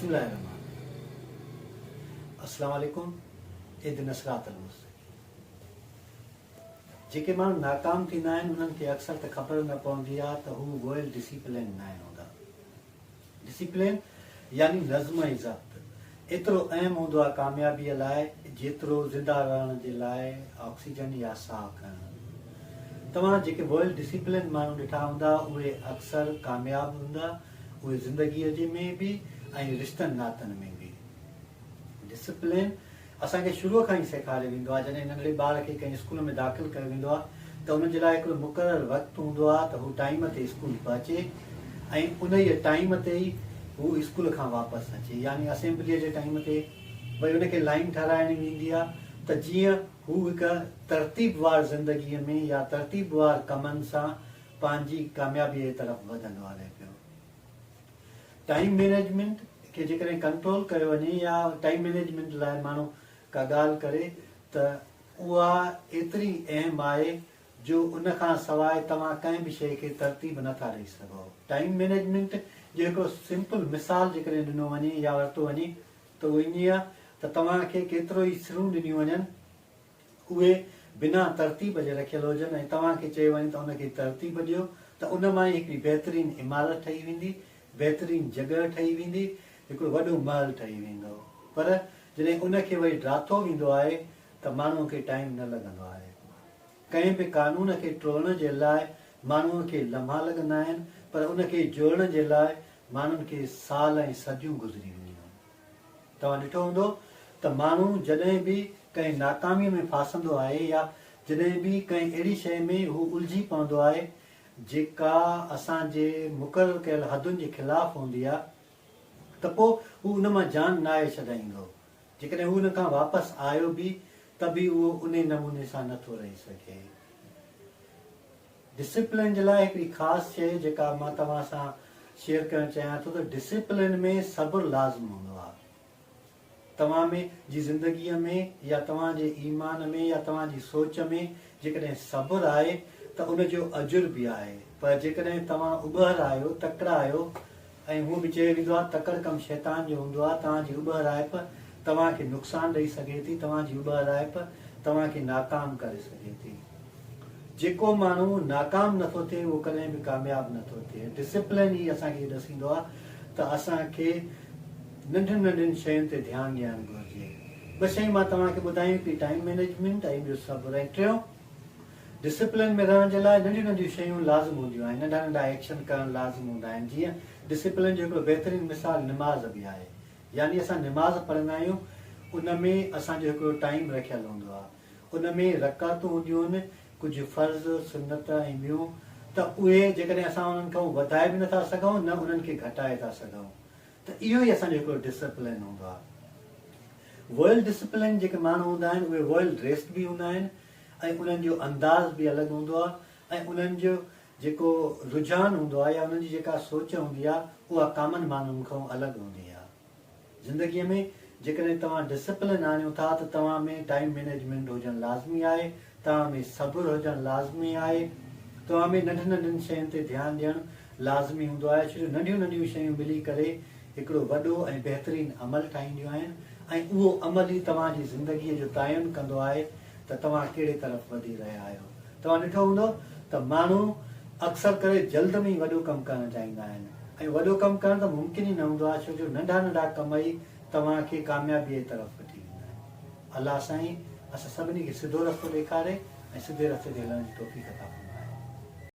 بسم الله الرحمٰن الرحيم السلام عليڪم اهدنا الصراط المستقيم جيڪي ماڻهو ناڪام ٿيندا آهن انهن کي اڪثر ته خبر نه پوندي آهي ته هو ويل ڊسيپلين ناهن هوندا. ڊسيپلين يعني نظم ۽ ضبط ايترو اهم هوندو آهي ڪاميابيء لاء جيترو زنده رهڻ جي لاء آڪسيجن يا ساهه کڻڻ. توهان جيڪي ويل ڊسيپلين ماڻهو ڏٺا هوندا اهي اڪثر ڪامياب هوندا، اهي زندگيء جي ۾ به ۽ رشتن ناتن ۾ به. ڊسيپلين اسان کي شروع کان ئي سيکاريو ويندو آهي، جڏهن ننڍڙي ٻار کي ڪنهن اسڪول ۾ داخل ڪيو ويندو آهي ته ان جي لاء هڪڙو مقرر وقت هوندو آهي ته هو ٽائيم تي اسڪول پهچي ۽ انهيء ٽائيم تي ئي هو اسڪول کان واپس اچي يعني اسيمبليء جي ٽائيم تي وري ان کي لائين ٺهرائڻي ويندي آهي ته جيئن هو هڪ ترتيبوار زندگيء ۾ يا ترتيبوار ڪمن سان پنهنجي ڪاميابيء جي طرف وڌندو هلي پيو. ٽائيم مينيجمينٽ کي جيڪڏهن ڪنٽرول ڪيو وڃي يا ٽائيم مينيجمينٽ لاء ماڻهو ڪا ڳالهه ڪري ته اها ايتري اهم آهي جو ان کان سواء توهان ڪنهن به شيء کي ترتيب نه ٿا ڏئي سگهو. ٽائيم مينيجمينٽ جو هڪڙو سمپل مثال جيڪڏهن ڏنو وڃي يا ورتو وڃي ته اهو ائين آهي ته توهان کي ڪيترو ئي سرون ڏنيون وڃن اهي بنا ترتيب جي رکيل هجن ۽ توهان کي چيو وڃي ته ان کي ترتيب ڏيو ته ان مان ئي هڪڙي بهترين عمارت ٺهي ويندي، بهترين جڳهه ٺهي ويندي، هڪڙو وڏو محل ٺهي ويندو. پر جڏهن ان کي وري ڊاٿو ويندو آهي ته ماڻهوء کي ٽائيم نه لڳندو آهي. ڪنهن به قانون کي ٽوڙڻ جي لاء ماڻهوء کي لمحا لڳندا آهن پر ان کي جوڙڻ جي لاء ماڻهن کي سال ۽ صديون گذري وينديون آهن. توهان ڏٺو هوندو ته ماڻهو جڏهن به ڪنهن ناڪاميء ۾ ڦاسندو آهي يا جڏهن به ڪنهن اهڙي شيء ۾ هو الجهي پوندو آهي جيڪا اسان جي مقرر ڪيل حدن جي خلاف هوندي آهي ته پوء هو ان مان جان ناهي ڇڏائيندو. جيڪڏهن هو ان کان واپس آيو به ته به اهو انهي نموني سان نه ٿو رهي سگهي. ڊسيپلين جي لاء هڪڙي خاص شيء جيڪا مان توهان سان شيئر ڪرڻ چاهيان ٿو ته ڊسيپلين ۾ صبر لازم هوندو آهي. توهان ۾ جي زندگيء ۾ يا توهان جي ايمان ۾ يا توهان جي سوچ ۾ جيڪڏهن صبر آهي ته ان جو اجر به آهي پر جيڪڏهن توهان اٻهر آهيو، تڪڙا آهيو ۽ هونء به چيو ويندو آهي تڪڙ ڪم شيطان جو هوندو آهي، توهان جي اٻهرائپ توهان کي نقصان ڏئي سگهي ٿي، توهان جي اٻهرائپ توهان کي ناڪام ڪري سگهي ٿي. جيڪو ماڻهو ناڪام نه ٿو ٿئي اهو ڪڏهن به ڪامياب نه ٿو ٿئي. ڊسيپلين ئي اسان کي اهو ڏسيندو آهي ته اسان کي ننڍين ننڍين شين تي ڌيان ڏيڻ گهرجي. ٻه شيون مان توهان کي ٻڌايون هڪڙي ٽائيم مينيجمينٽ ۽ ٻيو صبر ۽ ٽيون ڊسيپلين ۾ رهڻ جي لاء ننڍيون ننڍيون شيون لازم هونديون آهن، ننڍا ننڍا ايڪشن ڪرڻ لازم هوندا آهن جيئن ڊسيپلين جو هڪڙو بهترين مثال نماز به آهي يعني اسان نماز پڙهندا آهيون ان ۾ اسان جو هڪڙو ٽائيم رکيل هوندو آهي ان ۾ رڪعتون هونديون آهن ڪجهه فرض، سنت ۽ ٻيون ته اهي جيڪڏهن اسان انهن کان وڌائي به نٿا سگهون نه انهن کي گهٽائي ٿا سگهون ته اهو ئي اسان جو هڪڙو ڊسپلين هوندو آهي. ويل ڊسپلين جيڪي ماڻهو هوندا آهن اهي ويل ڊريسڊ به هوندا آهن ۽ انهن جو انداز به الڳ هوندو آهي ۽ انهن جو جيڪو رجحان هوندو آهي يا انهن جي جيڪا سوچ هوندي آهي اها ڪامن ماڻهن کان الڳ هوندي آهي. زندگيء ۾ جيڪڏهن توهان ڊسپلين آڻيو ٿا ته توهان ۾ ٽائيم مينيجمينٽ هجڻ لازمي آهي، توهان ۾ صبر هجڻ لازمي آهي، توهان ۾ ننڍين ننڍين شين تي ڌيان ڏيڻ لازمي هوندو آهي ڇو جو ننڍيون ننڍيون شيون ملي ڪري هڪڙو وڏو ۽ بهترين عمل ٺاهينديون آهن ۽ اهو عمل ئي توهان جي زندگيء جو تعين ڪندو آهي ته توهان ڪهڙي طرف وڌي رهيا آهيو. توهان ڏٺو هوندو ته ماڻهو اڪثر ڪري جلد ۾ ئي وڏو ڪم ڪرڻ چاهيندا آهن ۽ وڏو ڪم ڪرڻ ته ممڪن ئي نه هوندو آهي ڇو جو ننڍا ننڍا ڪم ئي توهان کي ڪاميابيء جي طرف وٺي ويندا آهن. الله سائين اسان سڀني کي سڌو رستو ڏيکاري ۽ سڌي رستي تي هلڻ جي توفيق عطا فرمائي.